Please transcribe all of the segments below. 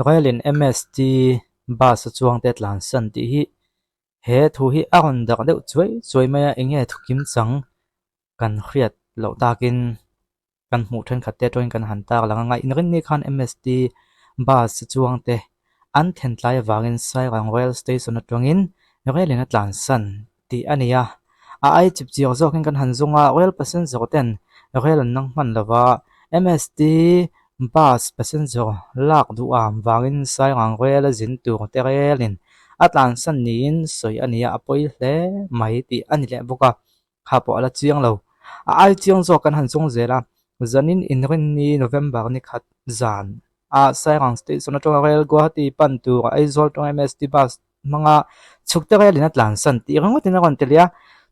Rail-in MST bus a chuangte tlansan tih hi he thu hi a rawn darh deuh chuai chuai mai a, eng nge thu kim chang kan hriat loh takin kan hmuh thenkhat te atangin kan han tar lang a, ngaih ni khan MST bus a chuangte an thlen tlai avangin Sairang Rail Station atangin rail-in a tlansan tih a ni a, a ai chip chiang zawkin kan han zawng a, rail passenger ten rail an nang hman lo va, MST bus passenger lak duh am vangin Sairang rail a zin tur te rail in a tlansan niin sawi a ni a, a pawi hle mai tih a ni leh bawk a, kha pawh a la chiang lo. A ai chiang zawk kan han zawng zel a, zanin inrinni November ni khat zan a Sairang station atanga rail Guwahati pan tur Aizawl atanga MST bus hmanga chhuk te rail in a tlansan tih ringawt in a rawn ti leh a,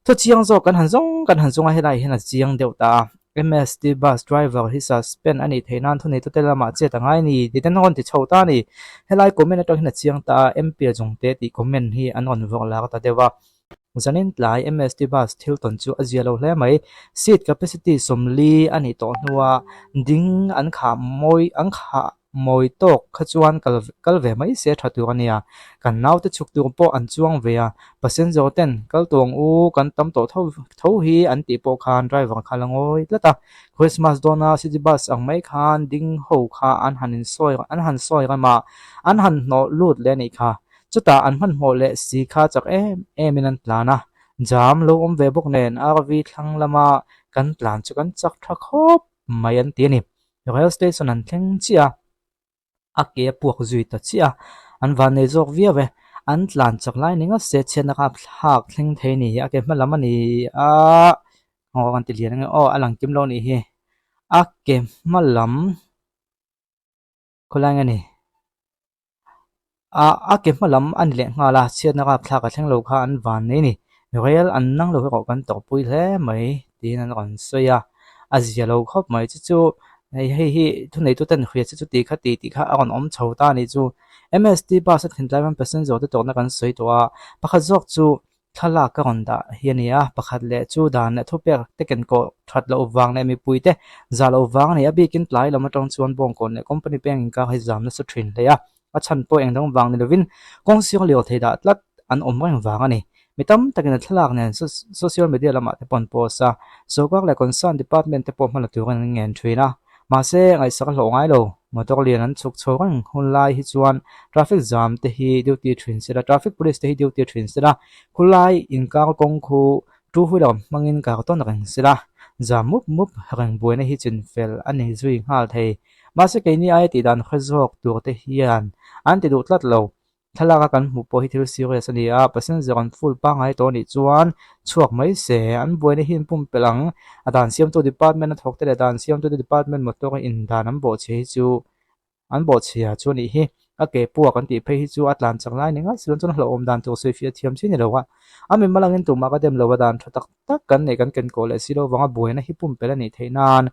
thu chiang zawk kan han zawng kan han zawng a helai hian a chiang deuh ta a, MST bus driver hi suspend a nih theih nan thuneitu te lamah chet a ngai a ni tih te an rawn ti chho ta a ni. Helai comment atang hian a chiang ta a, MP a zawng te tih comment hi an rawn vawrh lar ta deuh a. Zanin tlai MST bus thil tawn chu a zia lo hle mai. Seat capacity 40 a nih tawh hnua ding an khah mawi an khah mawi tawk kha chuan kal kal ve mai se tha tur a nia. Kan naute chhuk tur pawh an chuang ve a, passenger ten kal tuang u kan tam tawh tho tho hi an tih pawh khan driver kha la ngawi tlat a. Christmas dawna city bus ang mai khan ding ho kha an han insawi an han sawi rem a, an han hnawh lut leh a nih kha. Chutah an hmanhmawh leh si kha chak em em in an tlan a, jam lo awm ve bawk nen RV thlang lama kan tlan chu kan chak tha khawp mai an ti a ni. Rail station an thleng chiah a, a ke a puak zui ta chiah a, an van nei zawk viau e. An tlan chak lai ni ngawt se chhiatna kha thlak thleng thei a ni, a ke hma lam a ni a, aw kan ti lian ang e aw a lang kim lo a nih hi, a ke hma lam. Khawlai nge ni? Ah a ke hma lam a ni leh nghal a, chhiatna rapthlak a thleng lo kha an van mai a ni. Rel an nang lo erawh kan tawrhpui hle mai tiin an rawn sawi a, a zia lo khawp mai chu chu hei hei hi thuneitu ten hria che chu tih kha tih tih kha a rawn awm chho ta a nih chu. MST bus a thlen tlai chuan passenger te tawrhna kan sawi tawh a, pakhat zawk chu Thlalak ka rawn dah hi a ni a, pakhat leh chu dan leh thupek te ken kawh that loh vang leh mipui te zah loh vang a ni. A bikin tlai lam atang chuan Bawngkawn leh company peng inkar hi zam nasa thin hle a, a chhan pawh eng dang vang ni lovin kawng siang liau thei dah tlat an awm reng vang a ni. Mi tam takin a thlalak nen social media lamah te pawh an post a, sawrkar leh concern department te pawh hmala turin an ngen thin a. Mahse, ngaihsak a hlawh ngai lo. Motor lian an chhuk chho reng hun lai hi chuan traffic jam te hi duty thin se la, traffic police te hi duty thin se la, khulai inkar kawng khu two wheeler hmangin kar tawn reng se la, jam mup mup reng buaina hi chin fel a ni zui nghal thei. Mahse, keini aia tihdan hre zawk tur te hian an ti duh tlat lo. Thlalak a kan hmuh pawh hi thil serious a ni a, passenger an full pangngai tawh a nih chuan chhuak mai se, an buaina hi an pumpelh ang. A dan siamtu department a thawk te leh dan siamtu te department motor a in dan an bawhchhia hi chu an bawhchhia chu a nih hi. A ke puak an tih phei hi chu a tlan chak lai ni ngat silawm chuan hlauhawm dan tur sawifiah thiam chi a ni lo a. A mimal angin tumah ka dem lo a dan tha tak tak kan neih kan ken kawh leh si lo vanga buaina hi pumpelh a nih theih nan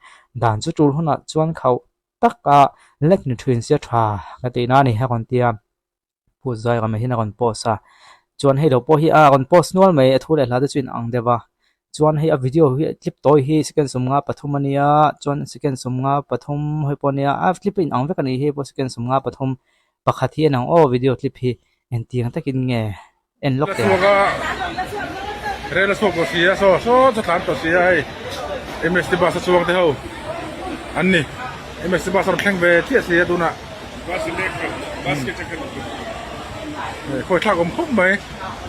dan chu tul hunah chuan khauh tak a lek ni thin sia tha ka tih na a ni a rawn ti a pu zai ram hian a rawn post a chuan hei lo pawh hi a rawn post nual mai a thu leh hla te chu inang deuh a chuan hei a video hi clip tawi hi second 53 a nia chuan second 53 hei pawh a nia a clip a inang vek a nih hi hei pawh second 53 pakhat hi a inang aw video clip hi engtiang takin nge. En lawk teh. Chhuak a rel a chhuak tawh si a saw saw chu tlan tawh si a hei MST bus a chuang te ho an ni MST bus a rawn thleng ve chiah si a tunah khawi thlak awm khawp mai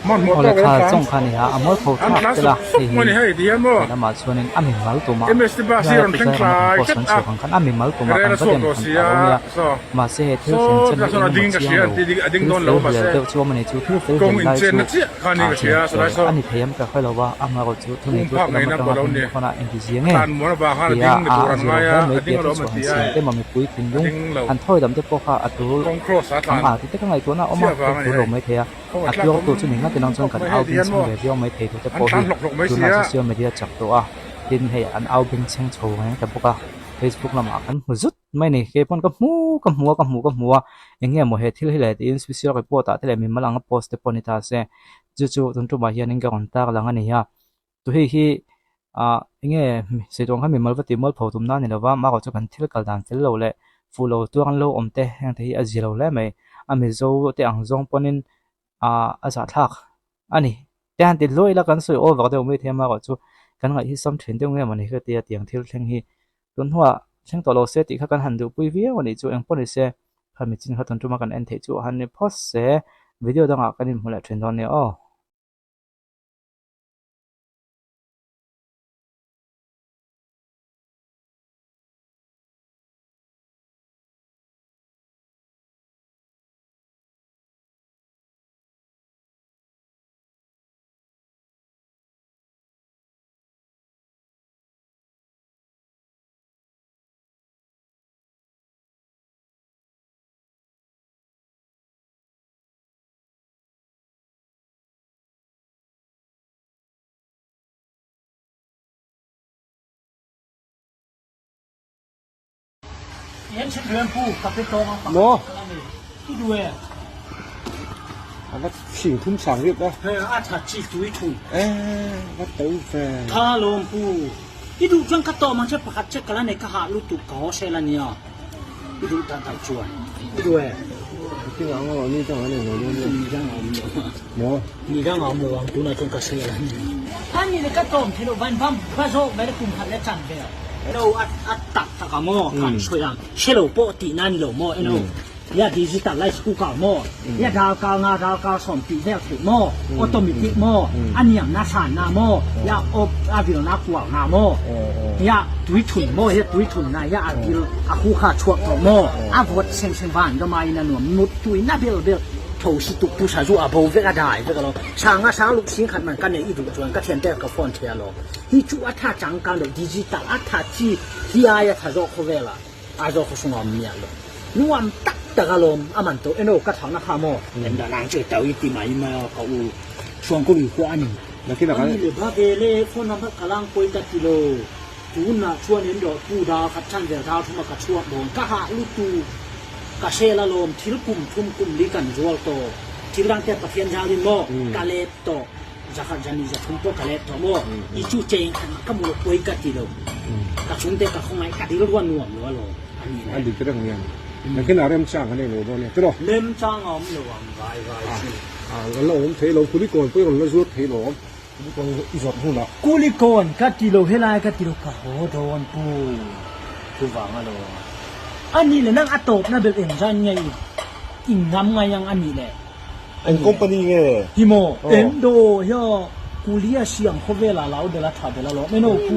hmanhmawh Awle tawk kha an tlan chawng kha ni a a mual pho an thlak tlan tel a sup sup hei mai a ni hi hei ti hian maw lamah chuanin a mimal tumah MST bus hi helai a rawn a thleng puzai rama kan tlai post tlat kan a chhuak ang khan a mimal tumah rel kan a va chhuak dem tawh hran si ta a lo nia saw mahse he thil Saw thlen chen tah hi sawn a engemaw ding ka chiang hria lo an ti a ding thil dawn lo fel mahse hlel deuh chu awm a ni chu thil fel kawng hlel lai inchenna chu chiah kha a ni ah ka hria chin saw lai fel saw a ni thei ang ka hre lo va amaherawh chu pum thuneitu phak te lam ngaihna atanga pawh lo heng ni khawnah engtizia a nge tlan muan avang khan a tia ding ni a tur a an zir lo ngai a hle mai a tia ding thu alawm an chhuah han ti a siam te maw mipui a thinlung ding lo han thawi dam te pawh kha a tul kawng cross a ang tlan a ti te ka ngaihtuahna a awm a chiah avang thil a ni tul lo hei mai thei a kawng a a tlak tuar awm tu chu ni nghat inang chuan khawp kan mai au hei ti beng hian chhang maw ve viau mai thei tu te an pawh tlan hi hlawk hlawk mai si tunah a social media chak tawh a tin hei an au beng chheng chho reng ta bawk a facebook lamah kan hmu zut mai a ni kei pawn ka hmu ka hmu a ka hmu ka hmu a eng nge maw he thil hi le tiin special report ah te leh mimal anga post te pawh ni ta se chu chu tun tumah hianin ka rawn tar lang a ni a tu hei hi ah eng nge sawi tur ang khan mimal va tih mual pho tum na a ni lo va amaherawhchu kan thil kal dan fel lo leh. Fuh lo tuar an lo awm te heng te hi a zia lo hle mai. A Mizo te ang zawng pawnin ah a zahthlak a ni. Te han ti hluai ila kan sawi over deuh mai thei a amaherawhchu kan ngaih hi sam thin deuh nge mawni ka tia tiang thil thleng hi tun hnuah thleng tawh lo se tih kha kan han duhpui viau a nih chu eng pawh ni se kha mi chin kha tun tuma kan en theih chu a han ni phawt se video dangah kan inhmu leh thin dawn nia aw. Maw? A va thing thum sang riap a. E va to ve. Thing ang a ni dang an nei lo nia. Ni dang a awm lo ang tunah chuan ka hre la ni. A ni le ka tlawm thei lo van vam va zawk mai le kum khat le chan vel. Eno a a tak tak a maw kan sawi ang hre lo pawh tih na ni lo maw eno ya digital rice cooker maw ya darkar nga darkar sawm tih vel theih maw automatic maw a niam na san na maw ya op a vil na kual na maw ya tui thun maw ya tui thun na ya a vil a hu kha chhuak tawh maw a vawt seng seng van ramai in a nuam mut tui na bel bel Tho si tuk tu sa zu a bo vek a dai vek alawm. Sanga sang luk sing khat man ka nei i duh chuan ka thian te ka phone thei alawm. Hi chu a tha changkang deuh digital a tha chi hi ai a tha zawk khawvel ah a zawk khaw sung a awm miah lo. Nuam tak tak alawm a man to eno ka thakna kha maw. En dan ang chu tau i ti mai mai a ka u Suangko lui khua a ni. Ani le ba ve le phone number ka lang pawi ka ti lo. Tunah chuan in rawh pu dar khat chan vel dar thuma ka chhuak dawn ka hah lutuk. Ka hre la lawm thil kum thum kum li kan zual tawh thil dang te Pathian zau in maw ka let tawh zakhat zani zathum pawh ka let tawh maw i chu cheng khat mah ka mu lo pawi ka ti lo ka chhung te ka khawngaih ka dil ruan nuam lo alawm a ni le. A dik reng hian nakin a remchang a nei lo dawn e tiraw. Remchang a awm lo ang vai vai chu. A a la awm thei lo kulikawn pawh i rawn la zuar thei lo awm kulikawn i zawrh hunah. Kulikawn ka ti lo helai ka ti lo ka haw dawn pu chuvang alawm. A nih leh nang a tawpna belh eng zan nge i i ngam ngai ang a nih leh? Eng company nge? Hi maw? Eng daw hian kulia siam khawvel ah lau bel a tha bel alawm eno pu.